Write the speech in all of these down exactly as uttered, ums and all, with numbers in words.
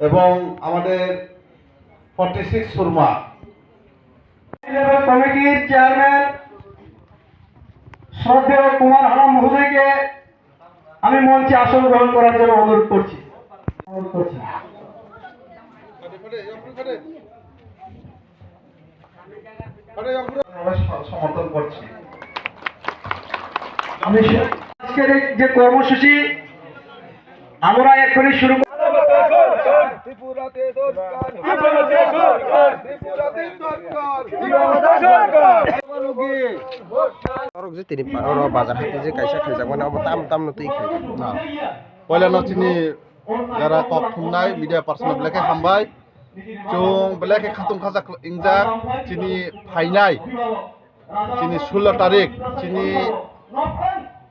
এবং আমাদের forty six Surma. লেভেল কমিটির চেয়ারম্যান শ্রদ্ধেয় কুমার হালাম মহোদয়কে আমি মঞ্চে আসন গ্রহণ করার জন্য অনুরোধ করছি, অনুরোধ করছি। সমর্থন করছি। আমি সে-, আজকের এই যে কর্মসূচি আমরা এক্ষুনি শুরু কর-, Torok je tini pa-, oro bazar hati je kaisa khaijak mani, obo tam tam no twi khai. Poila no chini jara kok thumnai media person belai khe hambai. Chwng belai khe khatung khajak ingjak chini phainai, chini sullo tarik, chini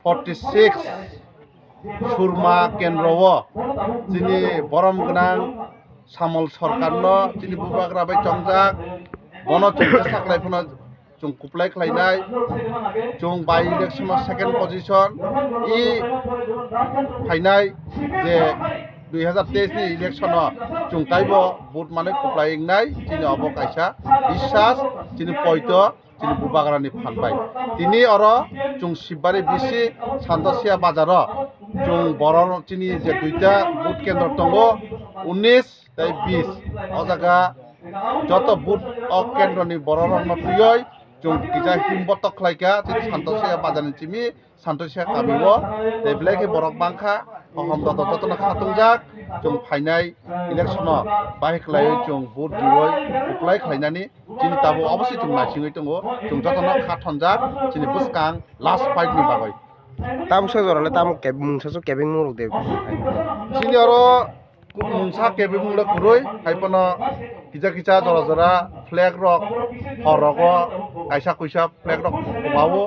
forty six Surma kendro o chini borom gwnang Samol Sarkar no chini bubagra bai chongjak, bono chwng saklai phano chwng kuplai khlainai, chwng by election o second position i phainai je dui hazar teis ni election o chwng taibo vote manwi kuplai wngnai, chini obo kaisa biswas, chini poito, chini bubagrani phan bai. Tini oro chwng Sibari bisi Santosia bazaro chwng borok chini je duita vote kendro tongo, unis tei bis. O jaga joto booth o kendroni bororokno twiwi chwng kisa himbotok khlaikha, chini Santosia bazarni simi Santosia kamio. Tei belai khe borok bangkha, o hamdato jotono khatungjak, chwng phainai election-o bahai khlaiwi chwng vote riwi kuplai khlainani chini tabuk obosi chwng naisingwi tongo, chwng jotono kha thonjak chini bwskang last fight-ni bagwi. Tamsa jorale tamo keb-, mungsa so kebengmung rok de. Chini oro mungsa kebengmung le kwrwi, hai phano kisa kisa jora jora flag rok, hor rogo kaisa kuisa flag rok kwbawo.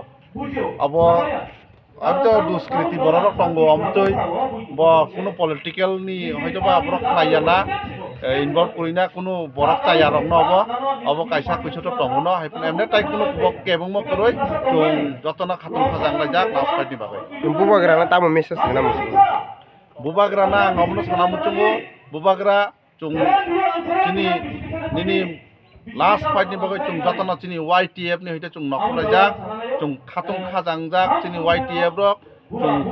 Abo, abo to duskriti borok rok tongo, amtwi bo kunu political ni hoito ba borok khlaiya na, eh, involve kwrwi na kunu borok chaya rok no obo, obo kaisa kuisa to tongo no, hai phano emne tai kunu bo kebengmo kwrwi, chwng jotono khatung khajang laijak last fight ni bagwi. Bubagrano tamo message rwna muchungo? Bubagrano ang omono sana muchungo, bubagra chwng chini nini last fight ni bagwi chwng jotono chini Y T F ni hoite chwng nokhorlaijak, chwng khatung khajangjak chini Y T F rok, chwng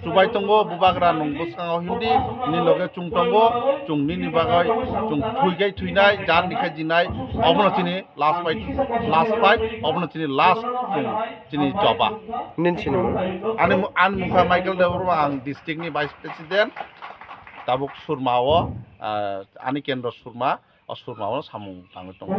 chubai tongo, bubagra nwng bwskango himdi, nini loge chwng tongo, chwng nini bagwi chwng thwi khai thwinai, jan ni khai jinai, obono chini last fight, last fight, obono chini last chwng chini choba. Nini sinimung? Ani mu-, ani mungkha Michael Debbarma, ang district ni vice president, tabuk Surma o, ah, ani kendro Surma, o Surma o samung tangwi tongo.